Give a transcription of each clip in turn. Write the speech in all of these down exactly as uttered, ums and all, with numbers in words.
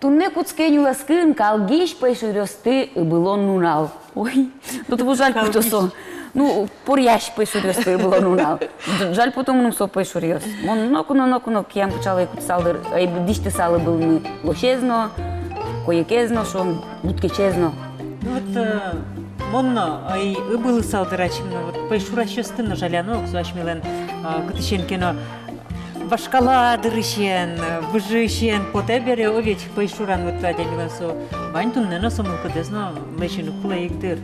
Туннэ кутске нюлэскын калгись пӧйшуръёсты ыбылон нунал. Ой, ну, тубо жаль пото со. Ну, поръясь пӧйшуръёсты ыбылон нунал. Жаль пото мыным со пӧйшуръёс. Мон ноку но, ноку но киям пыӵалэ ик, кутысал дыр, ай, дӥсьтысал ыбылыны лосез но, койыкез но, шуом, будкечез но. Ну вот, э, мон но, ай, ыбылысал дыр ачим но, вот, пӧйшурасьёсты но жаляно ук, со асьмелэн, а, кытысен ке но вашкала дырысен, выжыысен потэ бере, о ведь, пӧйшуран вот адямилэн со вань, туннэ но со мылкыдэз но лэзьыны кулэ ик дыр.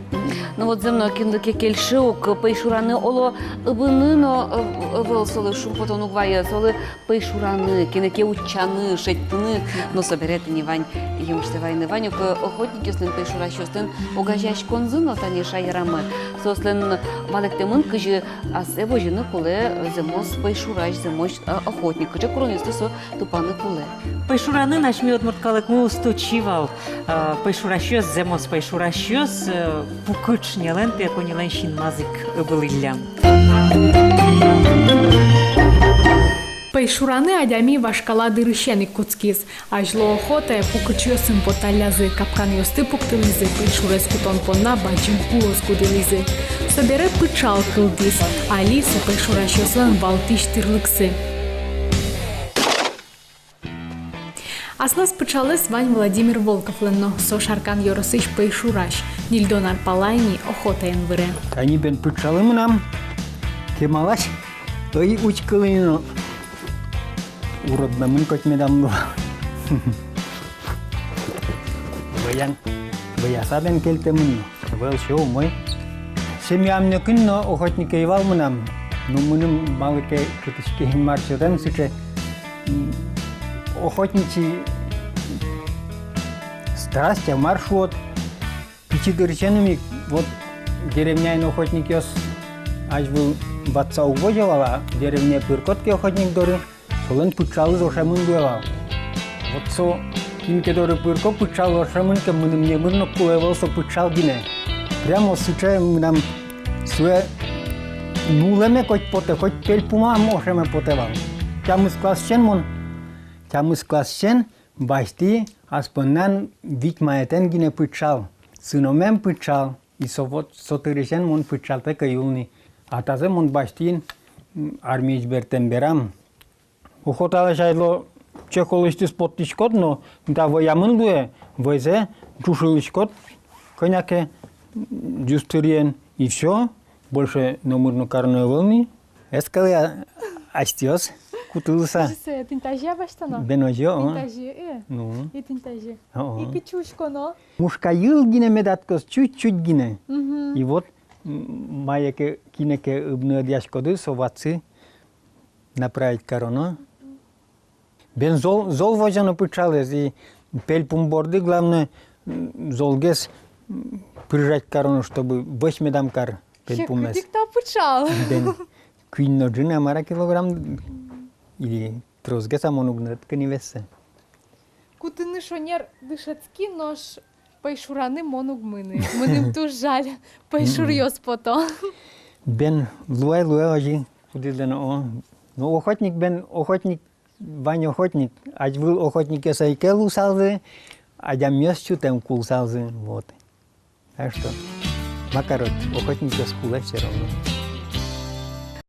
Ну вот зэм но, кинлы ке кельшы ук, пӧйшураны, оло, ыбыны но, э, ӧвӧл солы шумпотон уг вайы, солы пӧйшураны, кинэ ке утчаны, шедьтыны, но собере тӥни вань, емышсэ вайыны. Вань ук, э, охотникъёслэн, пӧйшурасьёслэн огазеяськонзы но тани шаерамы. Соослэн валэктэмын, кызьы ассэ возьыны кулэ зэмос пӧйшурась, зэмос, э, охотник, кыӵе куронъёсты со тупаны кулэ. Пӧйшуранын асьме удмурт калыкмы усто чи вал. Э, пӧйшурасьёс, зэмос пӧйшурасьёс, э, пукыӵ ньӧлэн, пе, коньылэн синмаз ик ыбылӥллям. Пӧйшураны адями вашкала дырысен ик кутскиз. Азьло охотае пукыӵъёсын поталлязы, капканъёсты пуктылӥзы, пӧйшурез кутон понна бадӟым кулос кудӥлӥзы. Собере пыӵал кылдӥз, али со пӧйшурасьёслэн валтӥсь тӥрлыксы. Аслаз пыӵалэз вань Владимир Волковлэн но, со Шаркан ёросысь пӧйшурась, ньыльдон ар пала ини охотаен выре. Тани бен пыӵалы мынам, кемалась, ӧй учкылы но, уродмемын коть медам луы. Вӧян, вӧяса бен кельтэмын но. Вӧлсё умой. Семьям нокин но охотник ӧй вал мынам. Ну, мыным малы ке кытысь ке Инмар сётэм сыӵе, м, охотничий страсть-а, мар шуод. Пичи дырысеным ик, вот, деревняын охотникъёс азьвыл ватса уг возё вал, а деревняе пыркод ке охотник доры, солэн пыӵалыз ошемын луэ вал. Вот со кин ке доры пырко, пыӵал ошемын ке, мыным номыр но кулэ ӧвӧл со пыӵал гинэ. Прямо сыӵе мынам сое нулэме коть потэ, коть пельпумам ошеме потэ вал. Тямыс классысен мон, тямыс классысен басьтӥ ас поннан вить маетэн гинэ пыӵал. Сыномем пыӵал. И со вот, со дырысен мон пыӵалтэк ӧй улы ни. А тазэ мон басьтӥ ини, м, армиысь бертэм берам. Охоталэсь азьло чехолысьтыз поттӥськод но, та вӧямын луэ, вӧйзэ ӝушылӥськод кӧня ке, м, ӟустыръен, и всё, больше номыр но кароно ӧвӧл ни. Эскалы-а асьтэос кутылыса? Озьы сое тӥнь тазьы-а басьтоно? Бен озьы, о. Тӥнь тазьы, э? Ну. И тӥнь тазьы. О-о. И кытчы учконо? Мушка йыл гинэ медаткоз, чуть-чуть гинэ. Мгм. И вот, м, мае ке, кинэ ке ыбны ӧдъяськоды, со ватсы направить кароно. Бен зол, зол возёно пыӵалэз, и пельпум борды, главное, м, золгес, м, прижать кароно, чтобы вӧсь медам кар пельпумез. Секыт ик та пыӵал. Бен, куинь но ӝыны-а, мар-а килограмм, или тросгес-а, мон уг но тодӥськы ни вессэ. Кутыны шонер дышетски, нош пӧйшураны мон уг мыны. Мыным туж жаль, пӧйшуръёс пото. Бен, луэ, луэ озьы, кудӥзлэн, о. Ну, охотник бен, охотник, вань охотник, азьвыл охотникъёс ӧй ке луысалзы, адямиос сютэм кулысалзы, вот. Так что, Макаров, охотникъёс кулэ всё равно.